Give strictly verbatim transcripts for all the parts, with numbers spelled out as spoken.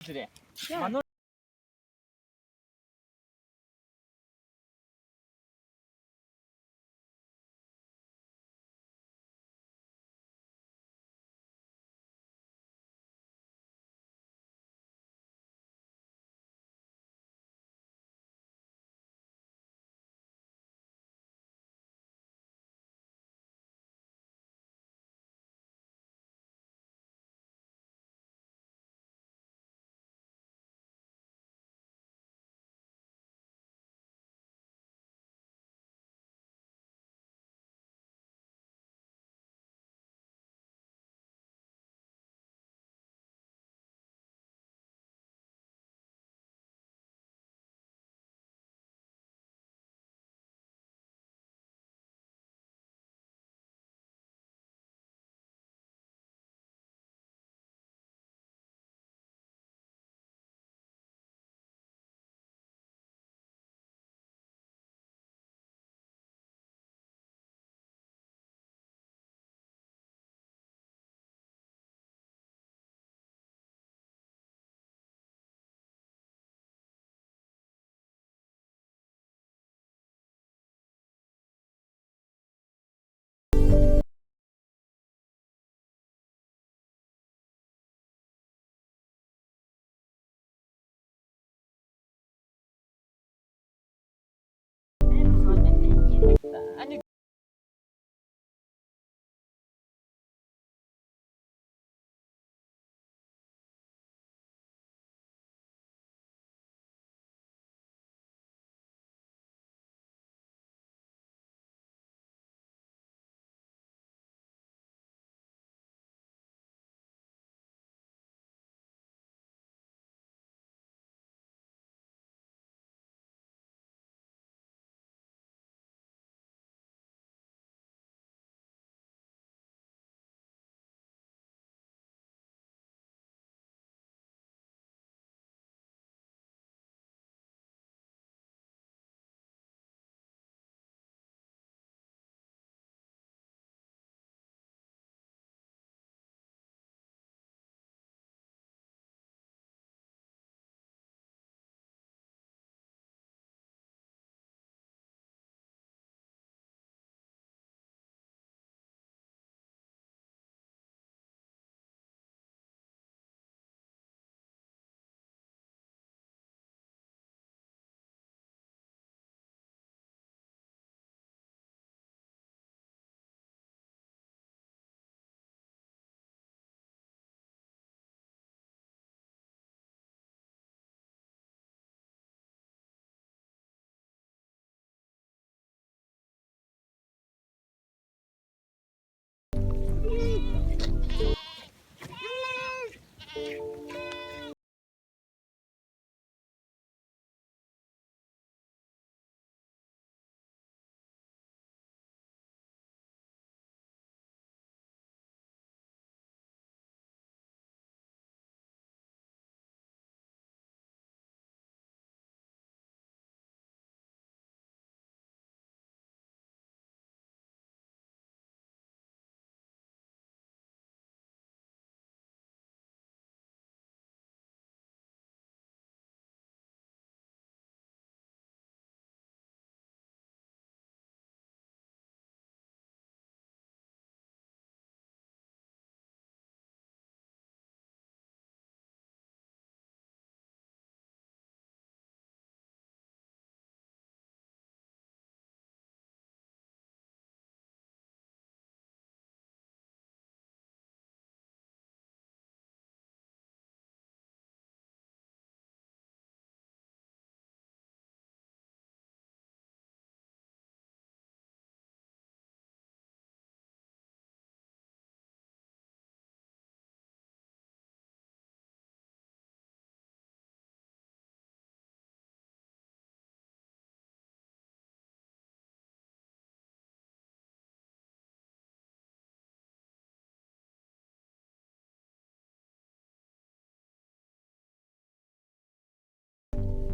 རེད། མ་ནོར།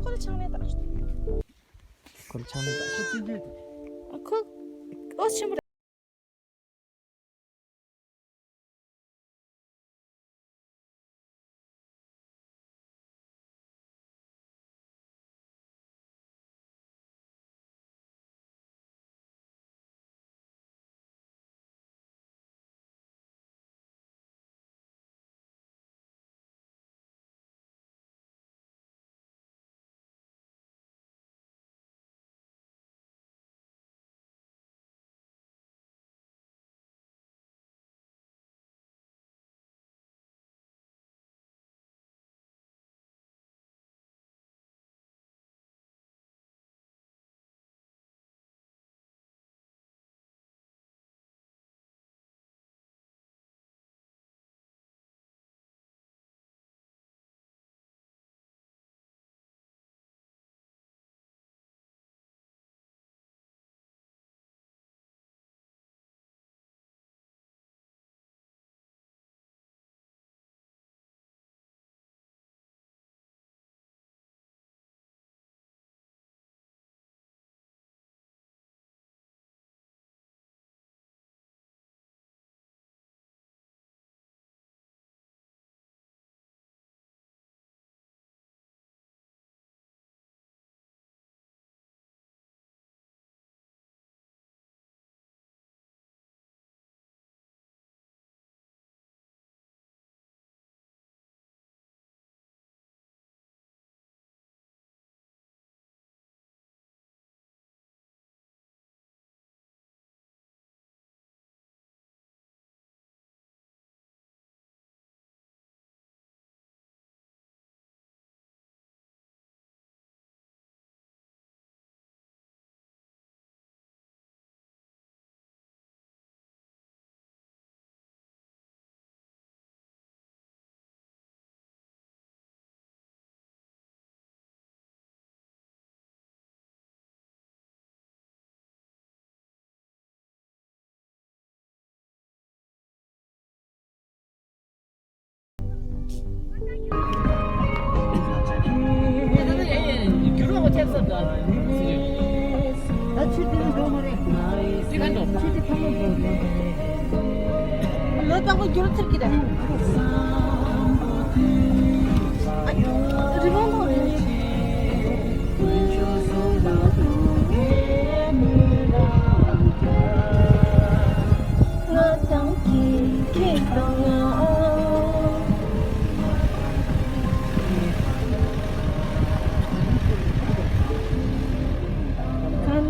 ཁོ་ལ་ཆང་ནས་བཏང་། ཁོ་ལ་ཆང་ནས་བཏང་། ཁོ་ཨོ་ཆེན་པོ། ད་ཆུ་དེ་ནི་འགྲོ་མ་རེད། ཅི་ག་འགྲོ། ཆུ་དེ་ཕ་མ་འགྲོ་རེད། ལོ་དང་པོ་རྒྱུ་ཚིག་གི་རེད། རི་བོང་དང་རི་ང་དང་ཁྱེད་ཁྱེད་དང་ང་། ཁ་ན།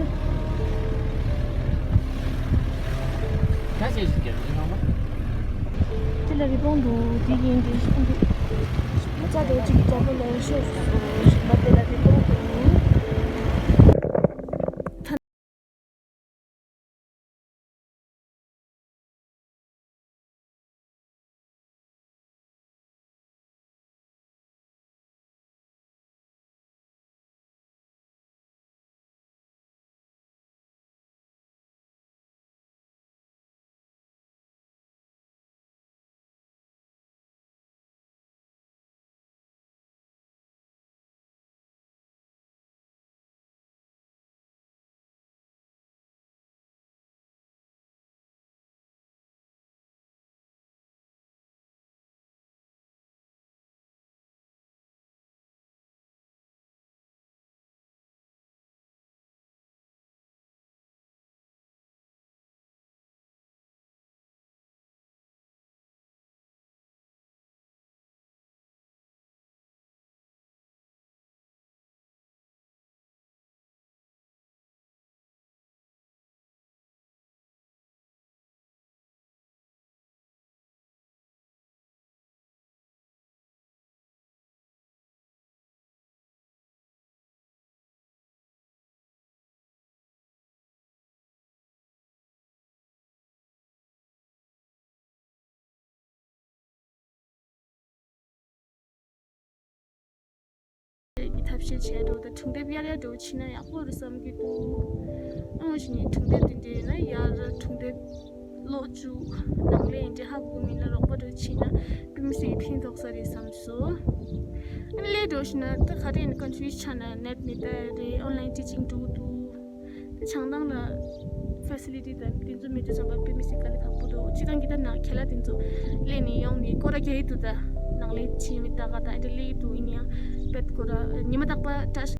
ཁ་ཤས་ཤིག་རྒྱབ་ཀྱི་ཡོང་བ། དེ་ལ་རི་བོང་འདུག་དེ་ཡིན་དེ་ཤིན་ཏུ། ཅ་དོ་གཅིག་གི་ཅ་པོ་ལ་ཤོག་སོ་ཞིག་པ་དེ་ལ་རི་བོང་འདུག་ཐབས་ཤེས་བྱས་འགྲོ་དང་སྒྲུང་དེབ་གཡར་ཡར་འགྲོ་ཕྱིན་ན་ཡག་པོ་རེད་བསམ་གྱི་འདུག་ཨང་ཞིག་ནས་སྒྲུང་དེབ་དེ་འདྲ་ཡོད་ན་ཡར་སྒྲུང་དེབ་ཀློག་བཅུག་ནང་ལས་འདྲ་ཧ་གོ་མིན་ན་རོགས་པ་འགྲོ་ཕྱིན་ན་དཔེ་མི་སྲིད་ཕན་ཐོགས་ས་རེད་བསམ་སོང་། ཨ་ནི་ལས་འགྲོ་ཞིག་ན་ད་ག་རེ་ཡིན་ཀོན་ཕི་ཡུ་སི་ཆགས་ན་ནེཊ་མེད་པ་རེད། ཨོན་ལའིན་ཊི་ཅིང་འགྲོ་གི་འདུག་ད་བྱང་ཐང་ལ་ཕེ་སི་ལི་ཊི་དང་དེ་ཚོ་མེད་དུས་ཙམ་པ་དཔེ་མི་སྲིད་དཀའ་ལས་ཁག་པོ་འདུག་སྤྱིར་བཏང་གི་ད་ནང་ཁེ་ལ་དེ་ཚོ་ལས་ནས་ཡོང་ནས་སྐོར་ར་རྒྱག་གི་འདུག་ད་ནང་ལས་ཕྱིན་མི་ད་ག་ད་ཨེ་འདྲ་ལས་ཀྱི་འདུག་ཡིན་ཡང་དཔེ་སྐོར་ར་ཉི་མ་རྟག་པ་བཀྲ་ཤིས།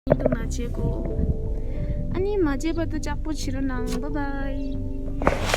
ཉིན་དུ་མ་བརྗེད་གོ། ཨ་ནི་མ་བརྗེད་པ་དུ་ལྕགས་པོ་བྱེད་རོགས་གནང་། བཱའི་བཱའི།